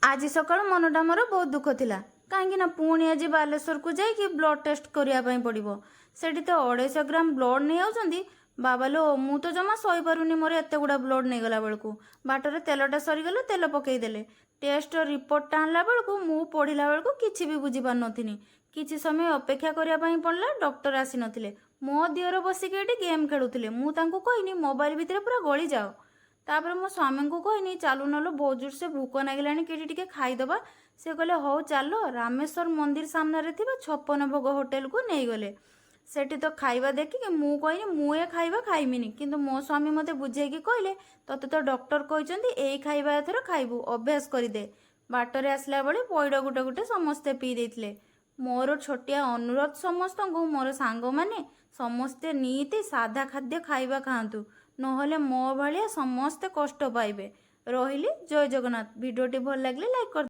ଆଜି ସକାଳୁ ମନଟା ମୋର ବହୁତ ଦୁଃଖ ଥିଲା, କାହିଁକି ନା ପୁଣି ଆଜି ବାଲେଶ୍ୱରକୁ ଯାଇକି ବ୍ଲଡ଼ ଟେଷ୍ଟ କରିବା ପାଇଁ ପଡ଼ିବ। ସେଠି ତ 250 ଗ୍ରାମ ବ୍ଲଡ଼ ନେଇଯାଉଛନ୍ତି। ବାବାଲୋ, ମୁଁ ତ ଜମା ସହିପାରୁନି ମୋର ଏତେ ଗୁଡ଼ା ବ୍ଲଡ଼ ନେଇଗଲା ବେଳକୁ। ବାଟରେ ତେଲଟା ସରିଗଲା, ତେଲ ପକେଇଦେଲେ। ଟେଷ୍ଟର ରିପୋର୍ଟଟା ଆଣିଲା ବେଳକୁ ମୁଁ ପଢ଼ିଲା ବେଳକୁ କିଛି ବି ବୁଝିପାରୁନଥିନି। କିଛି ସମୟ ଅପେକ୍ଷା କରିବା ପାଇଁ ପଡ଼ିଲା। ଡକ୍ଟର ଆସିନଥିଲେ। ମୋ ଦିଅର ବସିକି ଏଠି ଗେମ୍ ଖେଳୁଥିଲେ। ମୁଁ ତାଙ୍କୁ କହିନି, ମୋବାଇଲ ଭିତରେ ପୁରା ଗଳିଯାଅ। ତାପରେ ମୋ ସ୍ୱାମୀଙ୍କୁ କହିନି, ଚାଲୁନଲୋ, ବହୁତ ଜୋରସେ ଭୋକ ଲାଗିଲାଣି, କେଠି ଟିକେ ଖାଇଦେବା। ସେ କହିଲେ, ହଉ ଚାଲ। ରାମେଶ୍ୱର ମନ୍ଦିର ସାମ୍ନାରେ ଥିବା 56 ଭୋଗ ହୋଟେଲକୁ ନେଇଗଲେ। ସେଠି ତ ଖାଇବା ଦେଖିକି ମୁଁ କହିନି, ମୁଁ ଏ ଖାଇବା ଖାଇମିନି। କିନ୍ତୁ ମୋ ସ୍ୱାମୀ ମୋତେ ବୁଝେଇକି କହିଲେ, ତୋତେ ତ ଡକ୍ଟର କହିଛନ୍ତି, ଏଇ ଖାଇବା ଏଥର ଖାଇବୁ, ଅଭ୍ୟାସ କରିଦେ। ବାଟରେ ଆସିଲା ବେଳେ ପଇଡ଼ ଗୋଟେ ଗୋଟେ ସମସ୍ତେ ପିଇ ଦେଇଥିଲେ। ମୋର ଛୋଟିଆ ଅନୁରୋଧ ସମସ୍ତଙ୍କୁ, ମୋର ସାଙ୍ଗମାନେ ସମସ୍ତେ ନିତି ସାଧା ଖାଦ୍ୟ ଖାଇବା ଖାଆନ୍ତୁ, ନହେଲେ ମୋ ଭଳିଆ ସମସ୍ତେ କଷ୍ଟ ପାଇବେ। ରହିଲି, ଜୟ ଜଗନ୍ନାଥ। ଭିଡ଼ିଓଟି ଭଲ ଲାଗିଲେ ଲାଇକ୍ କରି